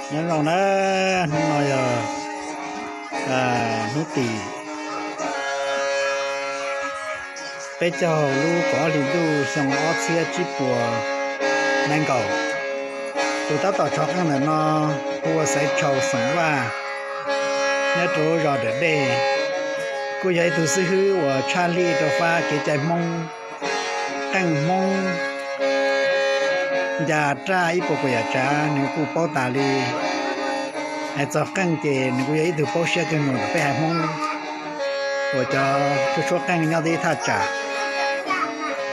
Nyob zoo na, hnub no yog hnub tim peb caug lub kaum ob hlis ntuj xyoo ob txhiab tsib puas nees nkaum. Tus tab tom tshov qeej ntawm no hu ua Xaiv Tshau xeem Vaj, nyob rau lub zos Dawm Dej. Kuj yog ib tug xib hwb uas tshaj lij rau fab kev cai Hmoob, qeej Hmoob, ncas raj ib puas puas yam tsav nws kuj paub tas li. Hais txog qeej ces nws kuj yog ib tug paub siab kawg nkaus ntawm peb haiv Hmoob uas cov tshuab tshuab qeej nyob tib thaj tsam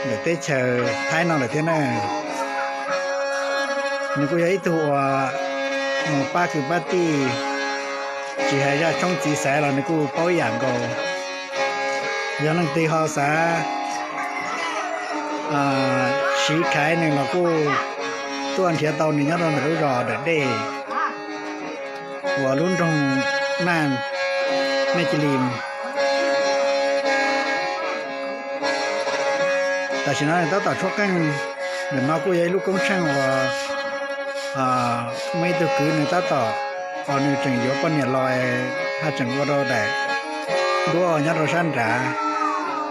ntawm teb chaws Thaib no lawm thiab na. Nws kuj yog ib tug uas mus pab kwv pab tij, tsis hais zaj tshoob txiv xaiv los nws kuj paub ib yam nkaus. Yog leej twg ho xav siv khaiv nws los kuj tuaj nrhiav tau nws nyob rau ntawm lub zos Dawm Dej uas lub nroog Naj, Mej Cia Lis. Tam sim no nws tab tom tshuab qeej. Ntawm no kuj yog ib lub koob tsheej uas muaj ib tug kwv nws tab tom, nws tseem yuav poj niam los haj tseem ua rau daim duab nyob rau sab nrad.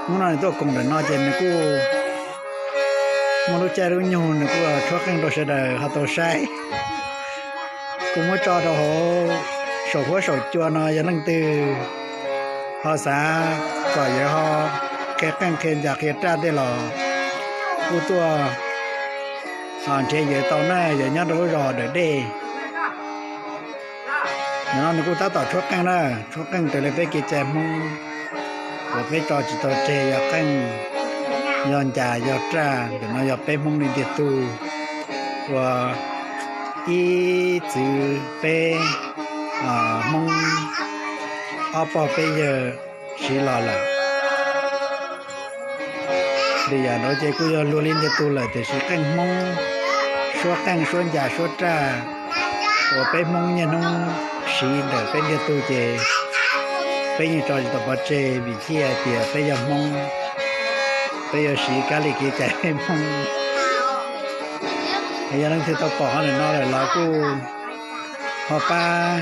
Hnub no nws tuaj koom ntawm no ces nws kuj muaj lub caij lub nyoog nws kuj tshuab qeej rau sawv daws ho tau saib. Kuv muab tso rau hauv saum huab saum cua no, yog leej twg ho xav kom yawg ho qhia qeej qhia ncas qhia raj tej los kuj tuaj nrhiav yawg tau na, yawg nyob rau lub zos Dawm Dej. Nim no nws kuj tab tom tshuab qeej na, tshuab qeej raws li peb kev cai Hmoob uas peb tso tsis tau tseg, yog qeej, yog ncas, yog raj. Ntawm no yog peb Hmoob li ntiag tug uas ib txwv peb Hmoob ob pog peb yawg siv los lawm. Vim yam ntawd ces kuj yog luag li ntiag tug lawm, tiam sis qeej Hmoob, suab qeej suab ncas suab raj uas peb Hmoob niaj hnub siv ntawm peb ntiag tug ces peb yeej tso tsis tau pov tseg, vim thiaj hais tias peb yog Hmoob, peb yuav siv kab li kev cai Hmoob. Yog leej twg tau pom qhov ntawm no lawm los kuj ho pab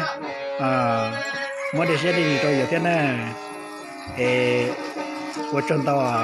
muab dej siab dej ntsws rau yawg thiab na. Es ua tsaug ntau.